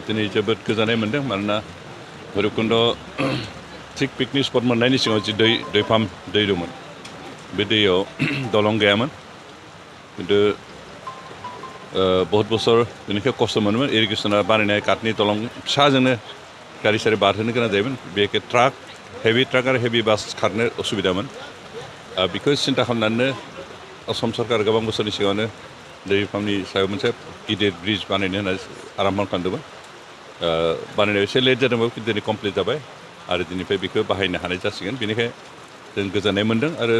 दिनै जोबोद गोजोननाय मोन्दों मानोना भैरबकुन्द थिग पिकनिक स्पट मोननायनि सिगाङाव जि दै पाम्प दै दंमोन बे दैयाव दलं गैयामोन खिन्थु बहुत बोसोर बेनिखाय खस्थ' मोनोमोन इरिगेसना बानायनाय काटनि दलं फिसाजोंनो गारि सारि बारहोनो गोनां जायोमोन बेखौ ट्राक हेभि ट्राक आरो हेभि बास खारनो असुबिदामोन बेखौ सिन्था खालामनानैनो असम सरकार गोबां बोसोरनि सिगाङावनो दै पाम्पनि सायाव मोनसे गिदिर ब्रिज बानायनो होनना आराम्भ खालामदोंमोन बानायनायाव एसे लेट जादोंमोन खिन्थु दिनै कमप्लिट जाबाय आरो दिनैफ्राय बेखौ बाहायनो हानाय जासिगोन बेनिखाय जों गोजोननाय मोन्दों आरो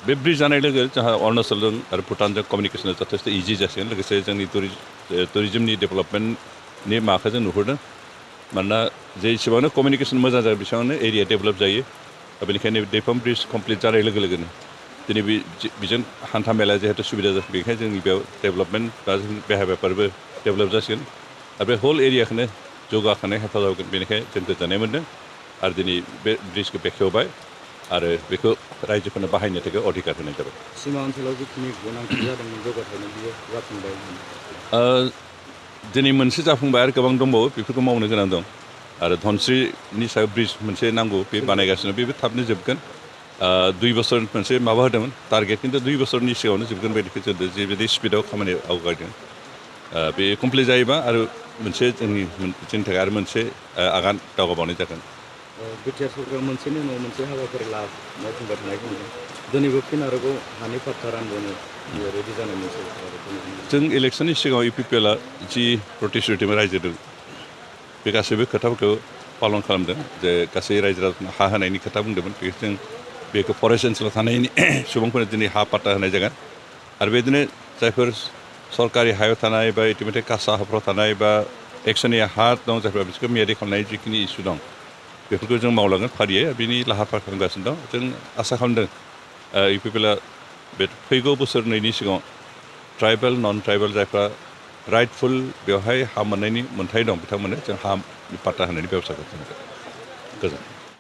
बे ब्रिज जानाय लोगो जोंहा अरुणाचलजों आरो भुटानजों कमिउनिकेसना जथेस्थ' इजि जासिगोन लोगोसे जोंनि टुरिजमनि डेभेलपमेन्टनि माखौ जों नुहुरदों मानोना जे एसेबांनो कमिउनिकेसन मोजां जायो बेसेबांनो एरिया डेभेलप जायो बेनिखायनो दै पाम्प ब्रिज कमप्लिट जानाय लोगो लोगोनो दिनै बेजों हान्था मेला जिहेतु सुबिदा जागोन बेनिखायनो जोंनि बेयाव डेभेलपमेन्ट बा जोंनि बेहायबाफोरबो डेभेलप जासिगोन आरो बे हल एरियाखौनो जौगाखांनाय हेफाजाब होगोन बेनिखायनो जों गोजोननाय मोन्दों आरो दिनै बे ब्रिजखौ बेखेवबाय आरो बेखौ रायजोफोरनो बाहायनो थाखाय अधिकार होनाय जाबाय सीमा ओनसोलाव जिखिनि गोनांथि जादोंमोन जौगाथायनि बियो जाफुंबाय दिनै मोनसे जाफुंबाय आरो गोबां दंबावो बेफोरखौ मावनो गोनां दं आरो धनस्रिनि सायाव ब्रिज मोनसे नांगौ बे बानायगासिनो बेबो थाबनो जोबगोन 2 बोसोर मोनसे माबा होदोंमोन टारगेट खिन्थु 2 बोसोरनि सिगाङावनो जोबगोन बायदिखौ जों जेबायदि स्पिडआव खामानि आवगायदों बे कमप्लिट जायोबा आरो मोनसे जोंनि थाखाय आरो मोनसे आगान दावगाबावनाय जागोन बिटिआर सरकारा मोनसेनि उनाव मोनसे हाबाफारि मावफुंबाय थानायखौ नुदों दिनैबो फिन आरोबाव हानि पाट्टा रानबावनो रेडि जानाय मोनसे जों इलेक्सननि सिगाङाव इउपिपिएलआ जि प्रतिश्रुति रायजोदों बे गासैबो खोथाफोरखौ पालन खालामदों जे गासै रायजो राजानो हा होनायनि खोथा बुंदोंमोन बेखौ जों बेखौ फरेस्ट ओनसोलाव थानायनि सुबुंफोरनो दिनै हा पाट्टा होनाय जागोन आरो बेदिनो जायफोर सरकारि हायाव थानाय बा इटिमयधे कासा हाफ्राव थानाय बा एक्सननि हा दं जायफोरा बिसोरखौ मियादि खालामनाय जिखिनि इसु दं बेफोरखौ जों मावलांगोन फारियै बिनि लाहार फाहार खालामगासिनो दं जों आसा खालामदों इउपिपिएलआ बे फैगौ बोसोरनैनि सिगाङाव ट्राइबेल नन ट्राइबेल जायफ्रा राइटफुल बेवहाय हा मोननायनि मोन्थाय दं बिथांमोननो जों हा पाट्टा होनायनि बेब'स्थाखौ खालामगोन गोजोन